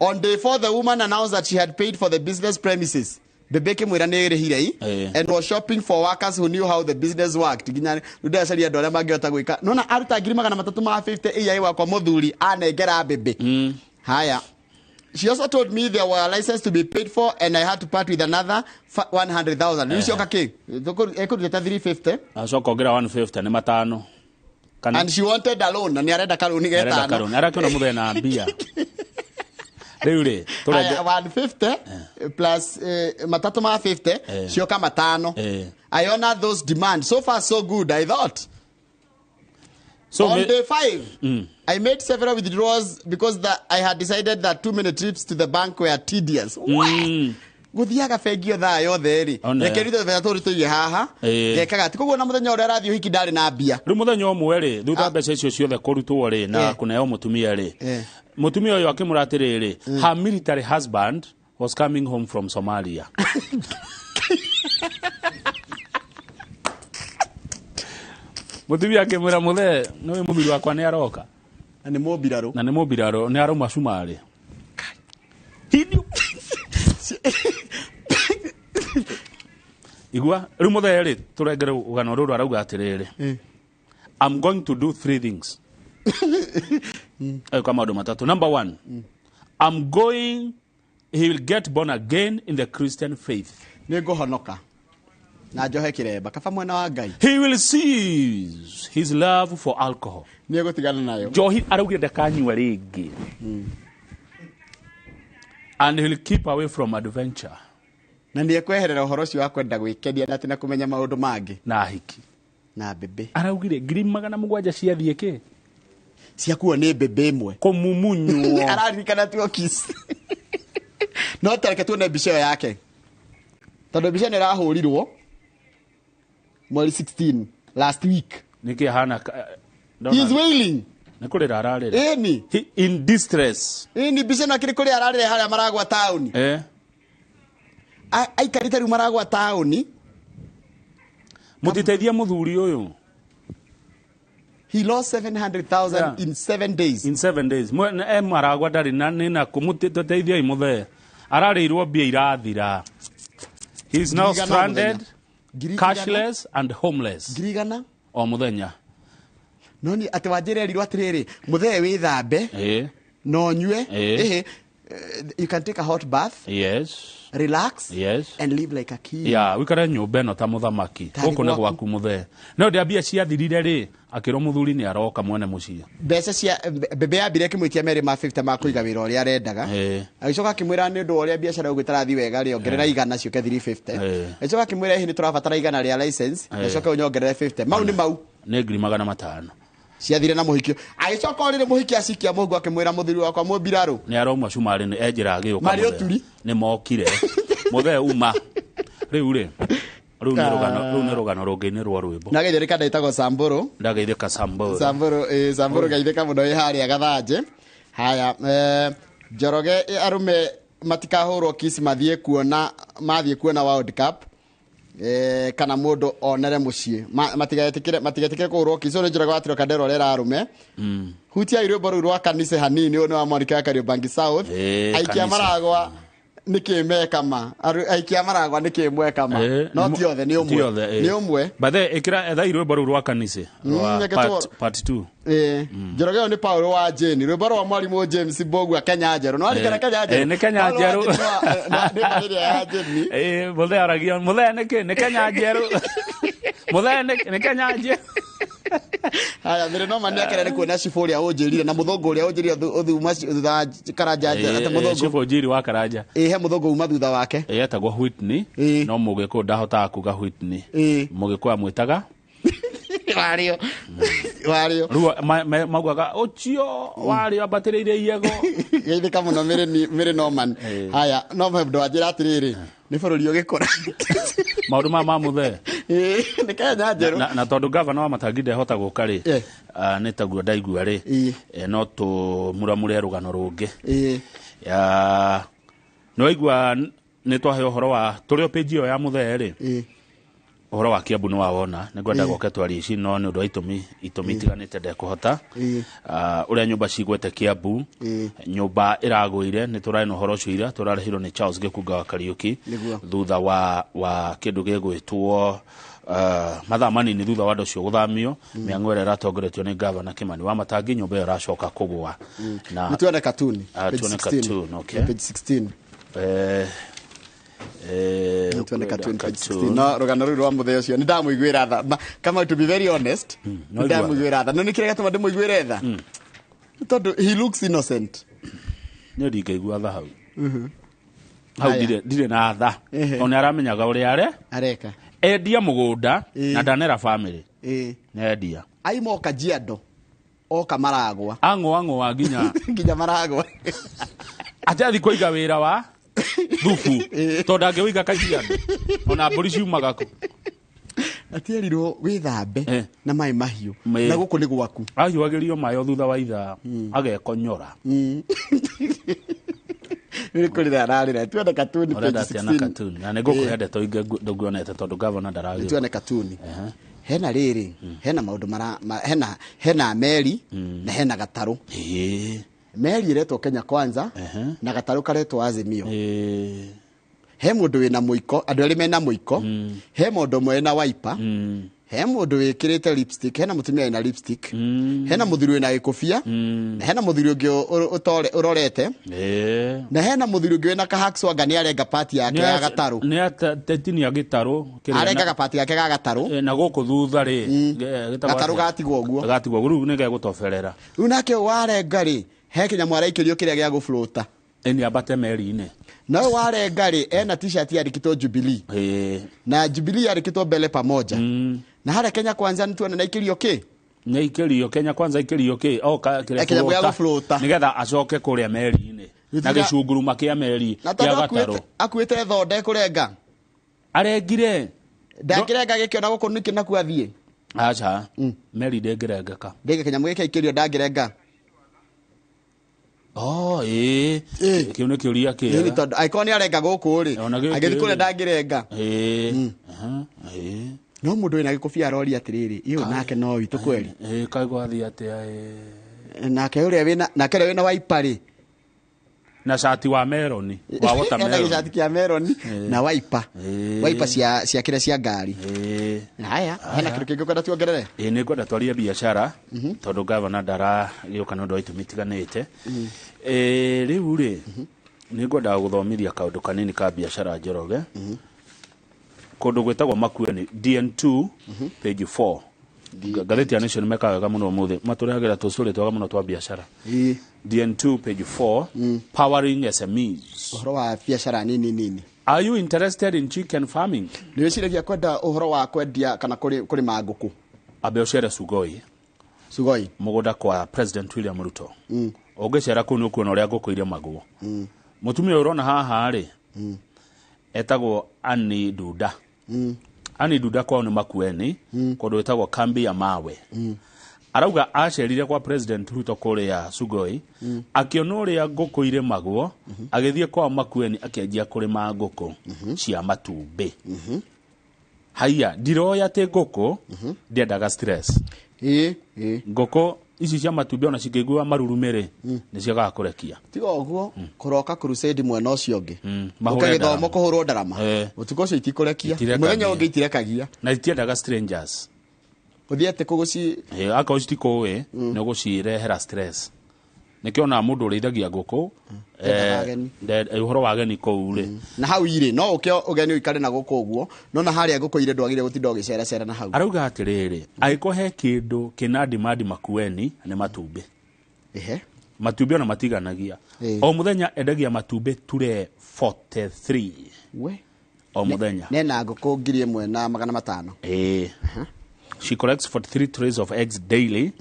On day 4, the woman announced that she had paid for the business premises. Bebe ĩkĩmwĩra nĩ ĩrĩhire i and was shopping for workers who knew how the business worked. Nginya rĩu ndĩracaria andũ arĩa mangĩhota gwĩka. Nona aruta ngiri 300 ma 50 ĩyai wakwa mũthuri anengera bebe. Haya. She also told me there were license to be paid for and I had to part with another 100,000. Rĩu cioka kĩ? Ekũrutĩte 350. Acoka ongera 150 nĩ matano. Kana And she wanted a loan, na nĩ arenda karũni arenda getano. Karũni arakĩona mũthee na mbia rĩu rĩ tũrenge. Haya, 150 plus matatũ ma 50 cioka matano. I honored those demands. So far so good, I thought. So On day 5, I made several withdrawals because I had decided that too many trips to the bank were tedious. Guthiaga bengi o thaa yothe rĩ, One. reke rute tũbeca tũrĩ tũige haha. Ngekaga atĩ koguo na mũthenya ũrĩa arathiĩ ũhiki ndarĩ na mbia. Rĩu mũthenya ũmwe rĩ, thutha mbeca icio ciothe kũrutwo rĩ na kũneo mũtumia rĩ, Mutumia ũyũ akĩmũra atĩrĩrĩ, her military husband was coming home from Somalia. Mutumia akĩmwĩra, mũthee, nĩũĩ mũthuri wakwa nĩ aroka. Na nĩ mũmbirarũ. Na nĩ mũmbirarũ, nĩ arauma Cumarĩ. Igua rĩu mũthee rĩ, tũrengere rũgano rũrũ, arauga atĩrĩrĩ, "I'm going to do three things." Eka maũndũ matatũ. Number one, I'm going he will get born again in the Christian faith. Nĩ ngũhonoka na njohe kĩremba kaba mwena wa Ngai. He will cease his love for alcohol. Nĩ egũtigana nayo. Njohi araugire ndakanyua rĩngĩ. And he will keep away from adventure. Na nĩ ekweherera ũhoro ũcio wa kwenda gwĩkenia na atĩ na kũmenya maũndũ mangĩ. Na hiki. Na mbĩmbĩ. Araugire 700,000 ciathiĩ kĩ? Ciakuo nĩ mbĩmbĩ ĩmwe. Kũmumunywo. Araririkana tuo kiss. No tareke tuone mbica ĩyo yake, tondũ mbica ĩno ĩrahũrirwo mweri 16 last week. Nĩkĩ ahana? He is wailing. Nĩ kũrĩra ararĩra. Ĩni. He in distress. Ĩni, mbica ĩno akĩrĩ kũrĩa ararĩra harĩa maragwa taũni. Aikarĩte rĩu maragwa taũni. Mũtiteithie mũthuri ũyũ. He lost 700,000 in 7 days. In 7 days. E maragwa ndarĩ na nĩ na kũmũteithiai mũthee. Ararĩirwo mbia irathira. He is now 100,000 stranded, mũthenya. cashless and homeless. 100,000 O mũthenya. No ni atĩ wanjĩra erirwo atĩrĩrĩ, mũthee, wĩthambe no nyue. Ĩhĩ, you can take a hot bath, relax and live like a king. Ya wikare nyũmba ĩno ta mũthamaki. Tarĩ Gũkũ nĩ gwaku. gwaku mũthee. No ndĩa mbia ciathirire rĩ, akĩrwo mũthuri nĩ aroka mwene mũciĩ. Mbeca cia mbembe yambire ĩkĩmwĩtia merĩ ma 50 ma kũiga wĩra ũrĩa arendaga. Agĩcoka akĩmwĩra nĩ ũndũ wa ũrĩa biacara ũguo ĩtarathiĩ wega rĩ, ongerera 100 ciũke 350. Agĩcoka akĩmwĩra hihi nĩ tũrabatara 100 rĩa license, na coke ũnyongerere 50. Mau nĩ mau. Nĩ 500,000. Ciathire na mũhiki. Agĩcoka o rĩrĩ mũhiki acikia mũhuko akĩmwĩra mũthuri wakwa mũmbirarũ Nĩ arauma Cumarĩ, nĩ enjĩra agĩũka. Marĩ Mũthee. ũturi. Nĩ mokire. Mũthee uma. Rĩu rĩ, rĩu nĩ rũgano rũngĩ-inĩ rwa rwĩmbo. Na geithĩrĩka ndetagwo Samburu. Ndageithĩka Samburu. Samburu, Samburu, geithĩka mũno ĩ harĩa Gathanje. Haya, Njoroge, arũme matikahũrwo kiss mathiĩ kuona, mathiĩ kuona World Cup, kana mũndũ onere mũciĩ. Matigetĩkĩre kũhũrwo kiss. Ũyũ nĩ Njoroge wa Trocadero ũrera arũme. Hutia rwĩmbo rũu rwa kanitha hanini. Ũyũ nĩ wa Monica wa Kariobangi South. Aikia kanitha. Maragwa nĩkĩ mekama? Aikia maragwa nĩkĩ mwekama? No ti othe, nĩ Ti ũmwe. othe. Nĩ ũmwe. By the way, ĩkĩra ethai rwĩmbo rũu rwa kanitha rwa Reke part 2. Njoroge, ũyũ nĩ Paul wa Jane, rwĩmbo rwa mwarimũ James Mbogua, Kenya Njerũ. Nĩ warikana Kenya Njerũ? Nĩ Kenya Paul wa Njerũ. Jane nĩ mbarĩ ĩrĩa ya Jane. Mũthee aragia, mũthee nĩkĩ nĩ Kenya Njerũ, mũthee nĩ Kenya Njerũ. Haya, mbere no mani akere nĩ kuona cibũ ũrĩa ũnjĩrire na mũthũngũ ũrĩa ũnjĩrire ũthuma thutha wa Karanja atĩ mũthũngũ. Cibũ Njiri wa Karanja. He mũthũngũ uma thutha wake. Etagwo Whitney. No mũgĩkũyũ ndahotaga kuga Whitney. Mũgĩkũyũ amwĩtaga Wario wario. Rĩu maugaga ũcio warĩo ambatĩrĩire iego. Geithĩka mũno mĩrĩ Norman. Haya, no mũndũ wanjĩra atĩrĩrĩ, nĩ bũrũri ũgĩkũra. Maũndũ maya ma mũthee. Nĩ Kenya Njerũ. Na tondũ gavana wa Matangi ndehota gũka rĩ, nĩ taguo ndaigua rĩ, no tũmuramure rũgano rũngĩ. Ya nĩ waigua nĩ twahe ũhoro wa tũrĩ o page ĩyo ya mũthee rĩ. Ũhoro wa Kiambu nĩ wawona, nĩ ngwenda goke twarie ici, no nĩ ũndũ wa itũmi itiganĩte ndekũhota. Ũrĩa nyũmba cigwete Kiambu. Nyũmba ĩragũire, nĩ tũrarĩ na ũhoro ũcio ira, tũrarehirwo nĩ Charles Gĩkunga wa Kariũki. Thutha wa kĩndũ gĩgwĩtwo mathaa manini thutha wa andũ acio gũthamio, mĩang'o ĩrĩa ĩratongoretio nĩ gavana Kimani wa Matangi, nyũmba ĩyo ĩracoka kũgũa na Nĩ tuone cartoon. Page Tuone 16. cartoon, okay. Page 16. Nĩ tuone cartoon page 16. Cartoon. No rũgano rũu rwa mũthee ũcio nĩ ndamũiguĩra tha. Kama to be very honest, no nĩ ndamũiguĩra tha. No nĩ kĩrĩa gĩatũma ndĩmũiguĩre tha? Nĩ tondũ he looks innocent. Nĩ ndingĩigua tha hau hau. Haya. Ndirĩ na tha. Tondũ nĩ aramenyaga ũrĩa are areka. Endia mũgũnda na ndanera family. Nĩ endia. Aima o Kajiado oka Maragwa. Ang'o ang'o nginya nginya Maragwa. Ajathi kũiga wĩra wa thubu, tondũ ndangĩũiga Kajiado, ona mbũri ciumaga kũ. Atierirwo wĩthambe Eh. na maĩ mahiũ na gũkũ nĩ gwaku. Ahiũhagĩrio maĩ o thutha wa ithaa agekonyora. Nĩ kũrĩra ararĩra. Tuone katuni Ũrenda page atĩa na 16. katuni? Na nĩ ngũkũhe ndeto ingĩ ndũngĩonete tondũ gavana ndaragĩũka. Tuone katuni. Hena rĩrĩ, hena maũndũ mara hena hena meri na hena gatarũ. Meri ĩretwo Kenya Kwanza na gatarũ karetwo Azimio. He mũndũ wĩna mũiko, andũ erĩ mena mũiko, he mũndũ ũmwe wĩna wiper, he mũndũ wĩkĩrĩte lipstick, hena mũtumia wĩna lipstick, hena mũthuri wĩna gĩkũbia, na hena mũthuri ũngĩ ũrorete, na hena mũthuri ũngĩ wĩna kahakswanga nĩ arenga pati yake ya gatarũ. Nĩ atetinia gĩtarũ kĩrĩa Arengaga pati yake ga gatarũ. Na gũkũ thutha rĩ, gĩtagwo Gatarũ atĩa? gatigwo ũguo. Gatigwo ũguo, rĩu nĩ gegũtoberera. Rĩu nake warenga rĩ, he kĩnyamũ araikĩrio kĩrĩa gĩa gũflota. Ĩni ambate meri-inĩ. No warenga rĩ, ena t-shirt yandĩkĩtwo Jubilee. Na Jubilee yandĩkĩtwo mbele pamoja. Na harĩa Kenya Kwanza nĩ tuona naikĩrio kĩ? Nĩ ikĩrio Kenya Kwanza ikĩrio kĩ? O kĩrĩa Kĩnyamũ gĩa floater. gũflota. Nĩgetha acoke kũrĩa meri-inĩ. Na Gĩtira- gĩcunguruma kĩa meri Na kĩa tondũ gatarũ. akuĩte thonda ekũrenga. Arengire. Ndangĩrenga gĩkĩona gũkũ nĩkĩ nakuo athiĩ. Aca. Meri ndĩngĩrengeka. Ndĩge kĩnyamũ gĩkĩ aikĩrio ndangĩrenga. Oh, ĩĩ. Kĩu nĩ kĩũria Ĩĩ, kĩega. tondũ angĩkorwo nĩ arenga gũkũ rĩ, Ona gĩkĩ agĩthiĩ kũrĩa rĩ. ndangĩrenga. Ĩĩ. Aha, ĩĩ. No mũndũ wĩna gĩkũbia aroria atĩrĩrĩ, ĩũ nake no witũ kweri. Ĩĩ, kaĩ gwathiĩ atĩa, ĩĩ. Nake ũrĩa wĩna, nake ũrĩa wĩna wiper rĩ. Na cati wa meroni, wa Ena watermelon. gĩcati kĩa meroni na wiper. Wiper cia kĩrĩa cia ngari. Haya, hena kĩndũ kĩngĩ ũkwenda tuongerere? Ĩĩ, nĩ ngwenda twarie biacara tondũ gavana ndaragĩũka nĩ ũndũ wa itũmi itiganĩte. Rĩu rĩ, nĩ ngwendaga gũthomithia kaũndũ kanini ka biacara Njoroge. Kũndũ gwĩtagwo Makueni, DN2 page 4. Ngathĩti ya Nation mekaga wega mũno ũmũthĩ, matũrehagĩra tũcũrĩ twega mũno twa biacara. DN2 page 4, powering SMEs. Ũhoro wa biacara nini nini. Are you interested in chicken farming? Nĩ wĩciragia kwenda ũhoro wa kwendia kana kũrĩma ngũkũ? Ambe ũcere Sugoi. Sugoi. Mũgũnda kwa President William Ruto. Ũngĩcera kũu nĩ ũkuona ũrĩa ngũkũ irĩmagwo. Mũtumia ũyũ ũrona haha rĩ, etagwo Annie Duda. Annie Duda kwao nĩ Makueni, kũndũ gwĩtagwo Kambi ya Mawe. Arauga acerire kwa President Ruto kũrĩa Sugoi, akĩona ũrĩa ngũkũ irĩmagwo, agĩthiĩ kwao Makueni akĩanjia kũrĩma ngũkũ cia matumbĩ. Haiya, ndiroya atĩ ngũkũ ndiendaga stress. Ngũkũ ici cia matumbĩ ona cingĩigua marurumĩ rĩ, nĩ ciagaga kũrekia. Tiga ũguo, kũroka crusade mwena ũcio ũngĩ. Mahũre Ũke gĩthomo ndarama. kũhũrwo ndarama. Ũtukũ ũcio itikũrekia. Itirekagia. Mũthenya ũngĩ itirekagia. Na itiendaga strangers. Ũthiĩte kũgũci Akorwo citikũĩ, nĩ ũgũcirehera stress. Nĩkĩo ona mũndũ ũrĩithagia ngũkũ, Ndendaga ageni. ũhoro wa ageni kũu rĩ. Na hau irĩ, no ũke ũgeni ũikare na gũkũ ũguo, no na harĩa ngũkũ irĩ ndwagĩrĩire gũtinda ũgĩceracera na hau. Arauga atĩrĩrĩ, angĩkorwo he kĩndũ kĩna demand Makueni nĩ matumbĩ. Matumbĩ ona matiganagia. O mũthenya endagia matumbĩ ture 43. We. O mũthenya. Nena ngũkũ ngiri ĩmwe na magana matano. She collects 43 trays of eggs daily.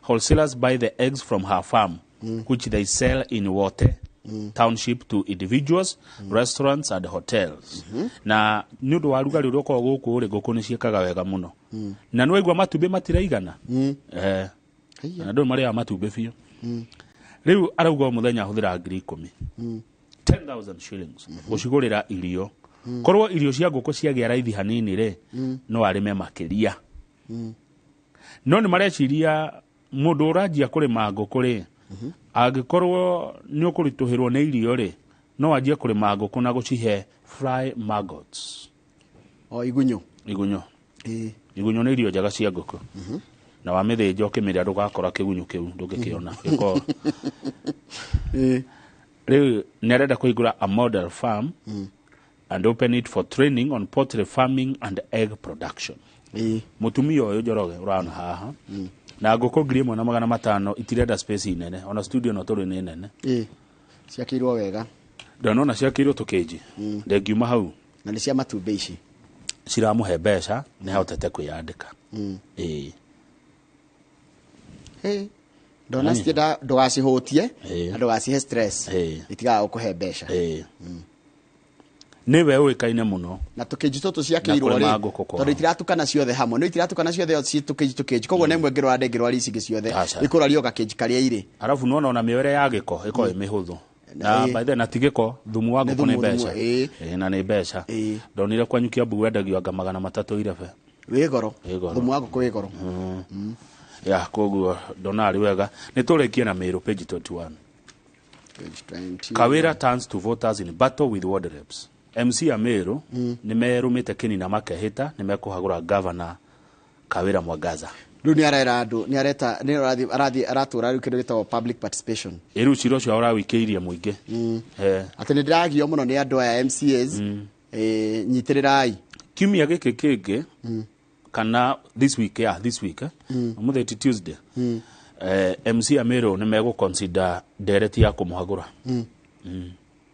Wholesalers buy the eggs from her farm, which they sell in Wote Township to individuals, restaurants and hotels. Na nĩ ũndũ wa rugarĩ ũrĩa ũkoragwo gũkũ rĩ, ngũkũ nĩ ciĩkaga wega mũno. Na nĩ waigua matumbĩ matiraigana? Haiya. Na andũ marĩaga matumbĩ biũ. Rĩu arauga o mũthenya ahũthĩraga ngiri ikũmi. 10,000 shillings. Gũcigũrĩra irio. Korwo irio cia ngũkũ ciagĩa raithi hanini rĩ, no arĩme makĩria. No nĩ mareciria mũndũ ũranjia kũrĩma ngũkũ rĩ, angĩkorwo nĩ ũkũritũhĩrwo nĩ irio rĩ, no anjie kũrĩma ngũkũ na gũcihe fly maggots. O igunyũ. Igunyũ. Igunyũ nĩ irio njega cia ngũkũ. Na wamĩthĩnja ũkĩmĩrĩa ndũgakora kĩgunyũ kĩu, ndũngĩkĩona. Gĩkorwo. Rĩu nĩ arenda kũhingũra a model farm and open it for training on poultry farming and egg production. Mũtumia ũyũ Njoroge ũrona haha, na ngũkũ ngiri ĩmwe na magana matano itirenda space nene, ona studio no tũrĩ nĩ nene. Ciakĩirwo wega. Ndanona ciakĩirwo tũkĩnji. Ndengiuma hau. Na nĩ cia matumbĩ ici. Ciramũhe mbeca, nĩ ahotete kwĩyandĩka. Ndona citienda ndũgacihũtie, na ndũgacihe stress. Itigaga gũkũhe mbeca. Nĩwe ũĩkaine mũno. Na tũkĩnji tũtũ ciakĩirwo Na rĩ, kũrĩma ngũkũ kwao. tondũ itiratukana ciothe hamwe, no itiratukana ciothe ci tũkĩnji tũkĩnji, koguo na ĩmwe ĩngĩrwara ndĩngĩrwara ici ingĩ ciothe. Aca. Ikũrario gakĩnji karĩa irĩ. Arabu nona ona mĩoere ya gĩko ĩkoragwo ĩ mĩhũthũ na Ĩĩ. by the way, na ti gĩko, thumu wa Nĩ ngũkũ nĩ thumu, mbeca. thumu, ĩĩ. Ĩĩ, na nĩ mbeca. Ĩĩ. Ndonire kwanyu Kiambu wendagio anga 300 irebe. Wĩ goro. Wĩ goro. Thumu wa ngũkũ wĩ goro. Ya koguo ndona arĩ wega nĩ tũrĩkie na Meru page 21. Page 20. Kawira turns to voters in battle with ward reps. MC Ameru nĩ merũmĩte kĩni na makehĩta nĩ mekũhagũra governor Kawira Mwangaza. Rĩu nĩ arera andũ, nĩ areta, nĩ arathiĩ arathiĩ aratũra rĩu kĩndũ gĩtagwo public participation. Ĩ rĩu cira ũcio ũrawikĩirie mũingĩ. Eh, Atĩ nĩ ndĩragio mũno nĩ andũ aya MCAs, nyitĩrĩrai. Kiumia gĩkĩ kĩngĩ kana this week, yeah, this week, ũmũthĩ ti Tuesday, MC Ameru nĩ megũ-consider ndereti ya kũmũhagũra.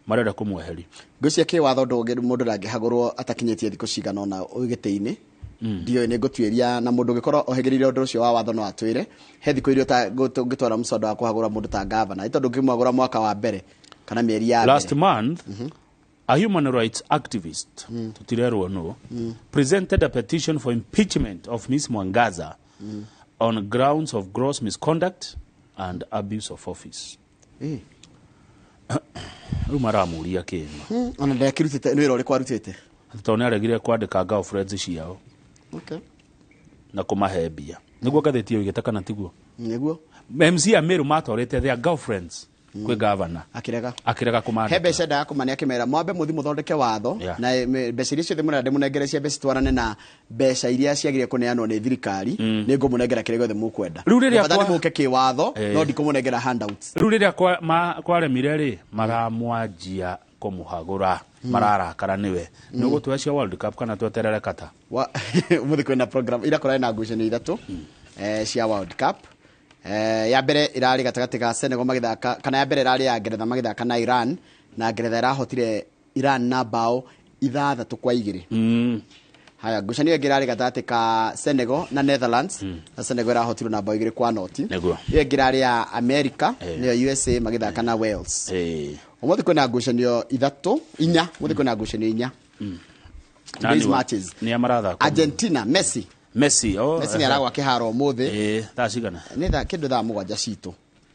Marenda kũmweheria. Ngwĩciria kĩwatho ndũngĩ mũndũ ndangĩhagũrwo atakinyĩtie thikũ cigana ũna gĩtĩ-inĩ. Ndiũĩ, nĩ ngũtuĩria na mũndũ ũngĩkorwo ohĩgĩrĩire ũndũ ũcio wa watho no atwĩre he thikũ iria ũngĩtwara mũcondo wa kũhagũra mũndũ ta gavana, nĩ tondũ ũngĩmũhagũra mwaka wa mbere kana mĩeri ya Last mbere. month, a human rights activist, tutirerwo no, presented a petition for impeachment of Miss Mwangaza on grounds of gross misconduct and abuse of office. Rĩu maramũria kĩma. Ona ndekĩrutĩte, nĩ wĩra ũrĩkũ arutĩte? Tondũ nĩ aregire kwandĩka girlfriends ciao na kũmahe mbia. Nĩguo ngathĩti ĩyo ĩgĩta kana tiguo? Nĩguo. MC Ameru matwarĩte their girlfriends kwĩ governor. Akĩrega. Akĩrega He kũmandĩka. mbeca endaga kũmane, akĩmera mwambe mũthi mũthondeke watho. Na mbeca iria ciothe mũrenda ndĩmũnengere cia mbeca citwarane na mbeca iria ciagĩrĩire kũneanwo nĩ thirikari, nĩ ngũmũnengera kĩrĩa gĩothe mũkwenda. Rĩu rĩrĩa Bata nĩ mũke kĩwatho, no ndikũmũnengera handouts. Rĩu rĩrĩa kwaremire rĩ, maramwanjia kũmũhagũra, mararakara nĩwe. Nĩ ũgũtũhe cia World Cup kana tweterere kata? Ũmũthĩ kwĩna program ira kũrarĩ na ngucanio ithatũ, cia World Cup. Ya mbere ĩrarĩ gatagatĩ ga Senegal magĩthaka, kana ya mbere ĩrarĩ ya Ngeretha magĩthaka na Iran, na Ngeretha ĩrahotire Iran na bao 6-2. Haya, ngucanio ĩngĩ ĩrarĩ gatagatĩ ka Senegal na Netherlands, na Senegal ĩrahotirwo na bao 2-0. Ĩyo ĩngĩ ĩrarĩ ya America, nĩyo USA magĩthaka na Wales. Ũmũthĩ kwĩna ngucanio ithatũ, inya, ũmũthĩ kwĩna ngucanio inya. Today's Nani wa- matches. Nĩ a marathaka? Argentina, Messi. Messi, oh, Messi nĩ aragwa kĩharo ũmũthĩ. Thaa cigana? Nĩ thaa kĩndũ thaa 7 citũ.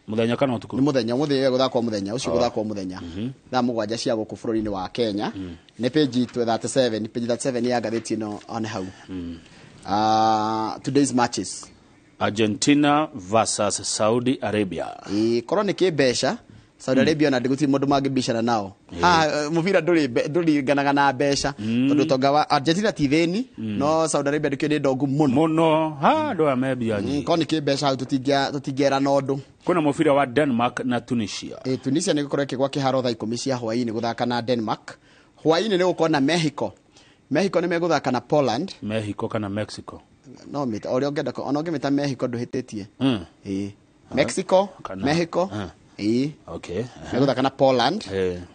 Mũthenya kana ũtukũ? Nĩ mũthenya, ũmũthĩ gũthakwo mũthenya, ũcio gũthakwo mũthenya. Thaa 7 cia gũkũ bũrũri-inĩ wa Kenya. Nĩ page 37, page 37 ya ngathĩti ĩno one hau. Today's matches. Argentina versus Saudi Arabia. Ĩĩ, korwo nĩ kĩmbeca, Saudi Arabia ona ndĩgũtirĩ mũndũ mangĩbicana nao. Haha, mũbira ndũringanaga na mbeca, tondũ ũtonga wa Argentina ti thĩni, no Saudi Arabia ndĩkĩo nĩ ndongu mũno. Mũno, ha, andũ aya me mbia nyingĩ. Korwo nĩ kĩmbeca hau tũtingĩerana ũndũ. Kwĩna mũbira wa Denmark na Tunisia. Tunisia nĩ gũkorwo ĩkĩgwa kĩharo thaa 10 cia hwaĩ-inĩ gũthaka na Denmark. Hwaĩ-inĩ nĩ gũkorwo na Mexico. Mexico nĩ megũthaka na Poland. Mexico kana Mexico? No mĩta, ũrĩa ũngĩenda ona ũngĩmĩta Mexico ndũhĩtĩtie. Mexico, Kana- Mexico. Ĩĩ. Megũthaka na Poland.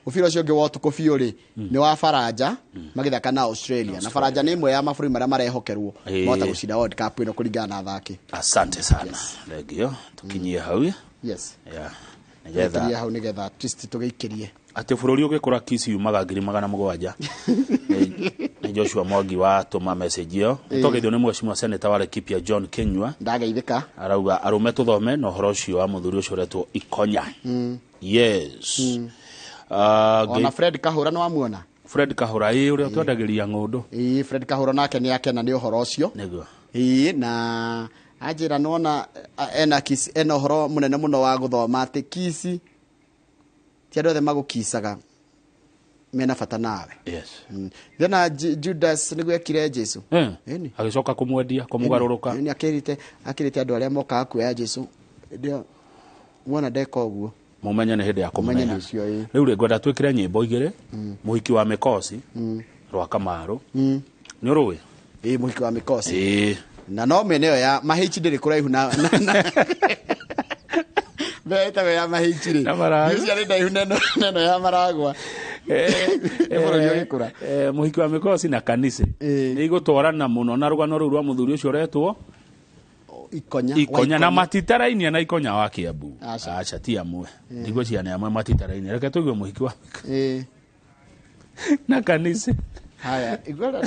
Mũbira ũcio ũngĩ wa ũtukũ biũ rĩ, nĩ wa Faranja, magĩthaka na Australia. Na Faranja nĩ ĩmwe ya mabũrũri marĩa marehokerwo mahota gũcinda World Cup ĩno kũringana na athaki. Asante sana. Thengio, tũkinyie hau. Yes. Yeah. Nĩgetha Tũkinyie hau nĩgetha at least tũgĩikĩrie. Atĩ bũrũri ũgĩkũra Kisii yumaga ngiri magana mũgwanja. Nĩ Joshua Mwangi watũma message ĩyo. Nĩtwageithio nĩ mheshimiwa Senator wa Laikipia John Kinyua. Ndageithĩka. Arauga arũme tũthome na ũhoro ũcio wa mũthuri ũcio ũretwo Ikonya. Yes. Ona Fred Kahũra nĩ wamuona? Fred Kahũra, ĩĩ, ũrĩa ũtwendagĩria ng'ũndũ. Ĩĩ, Fred Kahũra nake nĩ akena nĩ ũhoro ũcio. Nĩguo. Ĩĩ, na anjĩra nĩwona, ena Kisii, ena ũhoro mũnene mũno wa gũthoma atĩ Kisii ti andũ othe magũkicaga mena bata nawe. Thena Judas nĩguo ekire Jesu. Ĩni. Agĩcoka kũmwendia, kũmũgarũrũka. Ĩni, akĩrĩte andũ arĩa mokaga kuoya Jesu. Ndio muona ndeka ũguo. Mũmenye nĩ hĩndĩ ya Mũmenye kũmũneana. nĩ ũcio, ĩĩ. Rĩu rĩ, ngwenda twĩkĩre nyĩmbo igĩrĩ. Mũhiki wa Mĩkosi, rwa Kamaru. Nĩ ũrũĩ? Ĩĩ, mũhiki wa Mĩkosi. Ĩĩ. Na no mene ĩyo ya Mahĩichi ndĩrĩ kũraihu na Mbere ĩtagwo ya Mahĩichi rĩ. Na Maragwa. Nĩ ciarĩ ndaihu neno ya Maragwa. Nĩ bũrũri ũgĩkũra. Mũhiki wa Mĩkosi na kanitha. Nĩ igũtwarana mũno na rũgano rũu rwa mũthuri ũcio ũretwo Ikonya. Ikonya. Na Wa Ikonya. matitarainia na Ikonya wa Kiambu. Aca. Aca, ti amwe. Ndigwĩciria nĩ amwe matitarainia. Reke tũigue mũhiki wa Mĩkosi. Na kanitha. Haya, igwara.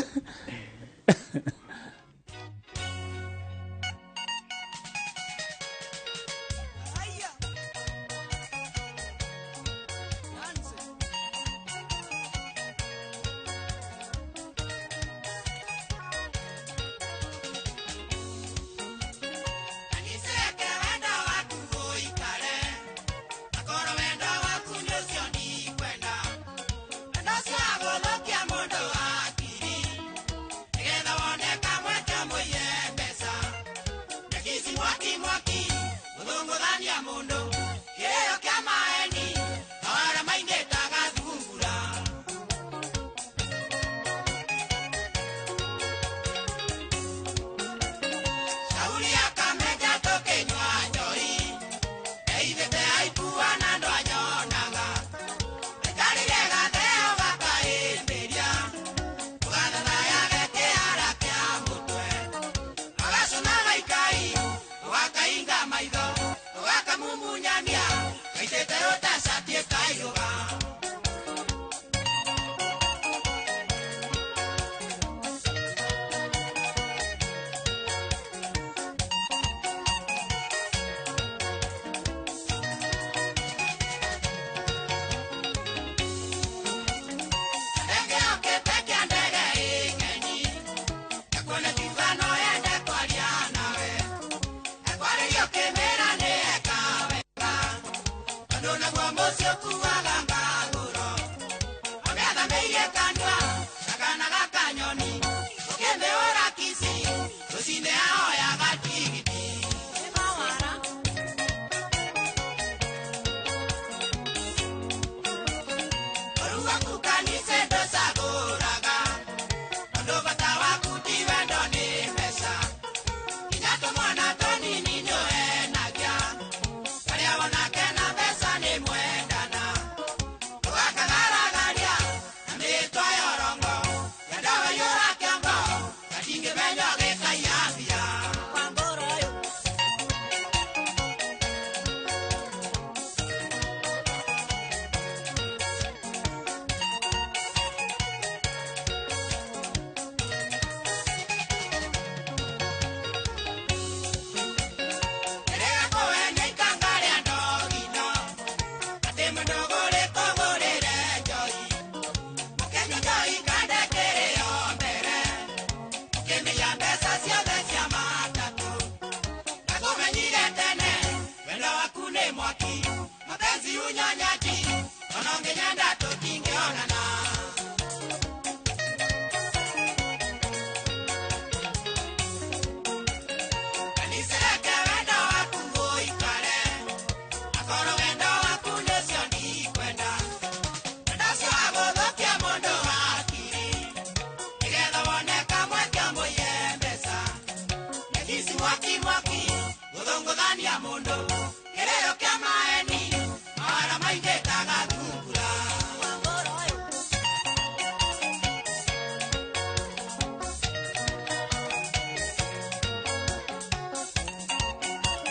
Mwaki mwaki, gũthũngũthania mũndũ, kĩrĩro kĩa maĩ.